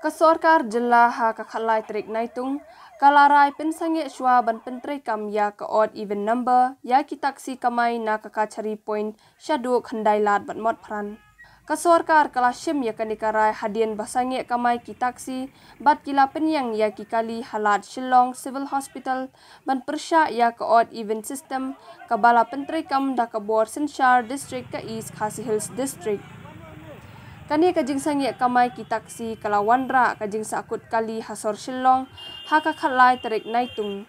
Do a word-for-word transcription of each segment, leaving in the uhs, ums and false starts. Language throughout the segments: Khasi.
Ka sorkar jylla ha ka khatlai tarik Naitung ka la rai pynsangeh shuwa ban pyntreikam ïa ka odd even number ïa ki taxi kamai na ka Kachari Point shaduh Khyndai Lad bad Motphran. Ka sorkar ka la shim ïa kane ka rai hadien ba sangeh kamai ki taxi bad ki la pynïeng ïa ki kali ha lad Shillong Civil Hospital ban pyrshah ïa ka odd even system kaba la pyntreikam da ka bor synshar district ka East Khasi Hills District. Kane ka jingsangeh kamai ki taxi ka la wanrah ka jingsahkut kali ha sor Shillong ha ka khatlai tarik Naitung.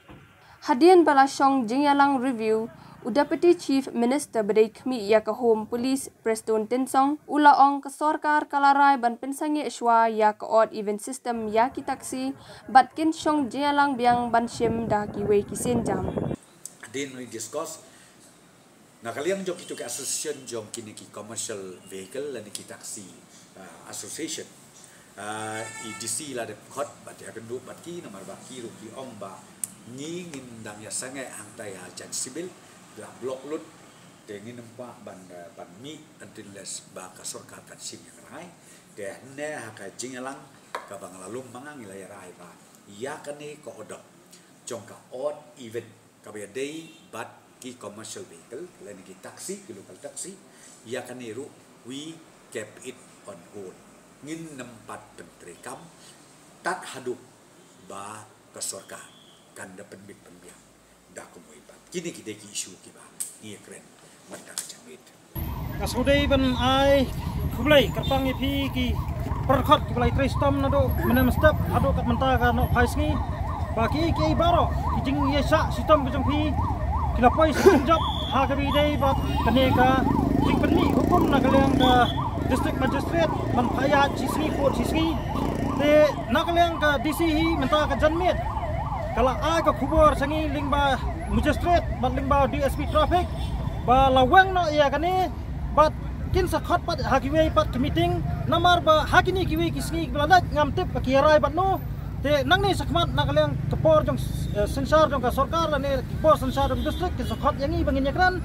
Hadien ba la shong jingïalang review, u Deputy Chief Minister ba dei khmih ïa ka Home Police Prestone Tynsong u la ong ka sorkar ka la rai ban pynsangeh shuwa ïa ka odd even system ïa ki taxi bad kin shong jingïalang biang ban shim da kiwei ki sienjam. Hadien ba discuss na ka liang jong kito ki association jong kine ki commercial vehicle lane ki taxi, ah, association, ah, i D C la dep khot bad ïakynduh bad ki namar ba ki ruh ki ong ba ngi ngin dang ïasangeh hangtai ha jan civil la block lut. Te ngin ym kwah ban, ah, ban mih until unless ba ka sorkar kan shim ïa ka rai. Te hynne ha ka jingïalang kaba nga la lum ma nga ngi la ïa rai ba ïa kane ka order jong ka odd even kaba ïadei bad ki commercial vehicle lane ki taxi, ki local taxi, ïa kane ruh we kept it on hold. Ngin ym pat pyntreikam tad haduh ba ka sorkar kan da pynbit pynbiang da kumwei pat. Kine ki dei ki issue kiba ngi ïakren mynta ka janmiet. Nga sngewdei ban ai khublei kyrpang ïa phi ki para dkhot kiba la ïatrei shitom naduh mynne mynstep haduh kat mynta ka nohphai sngi ba kiei kiei baroh ki jingïaishah shitom ka jong phi ki la poi sha jingjop ha kaba ïadei bad kane ka jingpynmih hukum na ka liang ka District Magistrate ban phah ïaid shi sngi pud shi sngi. Te na ka liang ka D C hi mynta ka janmiet ka la ai ka khubor sha ngi lyngba Magistrate bad lyngba D S P Traffic ba la weng noh ïa kane bad kin sa khot pat ha kiwei pat ki meeting namar ba ha kine kiwei ki sngi kiba la leit ngam tip ba ki ïa rai bad no. Te nangne shakhmat na ka liang ka por jong, eh, synshar jong ka sorkar lane ka por synshar jong district kin sa khot ïa ngi ba ngin ïakren.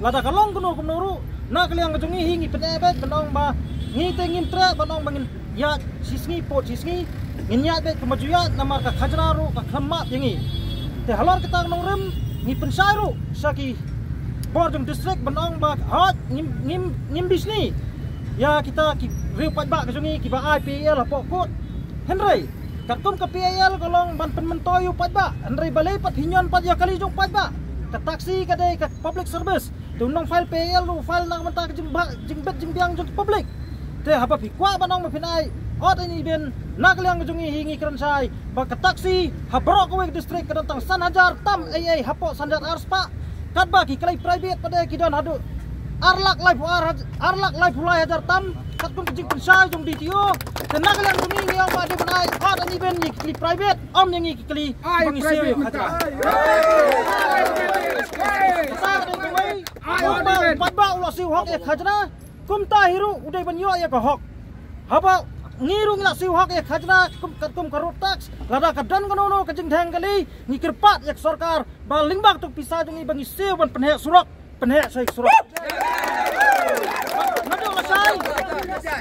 Lada ka long kumno kumno ruh na ka liang ka jong ngi hi ngi pyneh beit ban ong ba ngi te ngim treh ban ong ba ngin ïaid shi sngi pud shi sngi. Ngin ïaid beit kumba ju ïaid namar ka khajna ruh ka khlem map ïa ngi. Te halor kata ka nongrim ngi pynshai ruh sha ki bor jong district ban ong ba hooid ngim, ngim, ngim bishni ïa kita ki riew paidbah ka jong ngi kiba ai P A L hapoh court. Hynrei katkum ka P A L ka long ban pynmyntoi ïa u paidbah, hynrei balei pat phi ñion pat ïa kali jong u paidbah? Ka taxi ka dei ka public service. Te u nong file P A L u file na ka bynta ka jingbha, jingbit jingbiang jong ka public. Te haba phi kwah ban ong ba phin ai odd and even na ka liang ka jong ngi hi ngi kren shai ba ka taxi ha baroh kawei ka district ka don tang san hajar tam ei ei hapoh san hajar ar spah. Katba ki kali private pat de ki don haduh ar lak laiphew ar haj-, ar lak laiphew lai hajar tam katkum ka jingpynshai jong D T O. Te na ka liang jong ngi ngi ong ba dei ban ai odd and even ïa ki kali private, ym ïa ngi ki kali ba ngi siew ïa ka khajna. Kata ka dei kawei, kumba u paidbah u la siew hok ïa ka khajna, kumta hi ruh u dei ban ïoh ïa ka hok. Haba ngi ruh ngi la siew hok ïa ka khajna kum, katkum ka road tax, lada ka don kano kano ka jingdheng kali ngi kyrpad ïa ka sorkar ba lyngba kato ka pisa jong ngi ba ngi siew ban pynheh surok, pynheh sha ka surok. Naduh lashai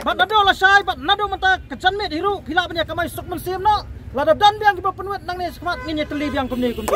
bad naduh lashai bad naduh mynta ka janmiet hi ruh phi lah ban ïa kamai suk mynsiem noh. Lada don biang kiba pynwit nangne shakhmat ngin ïa tylli biang kumne kumne.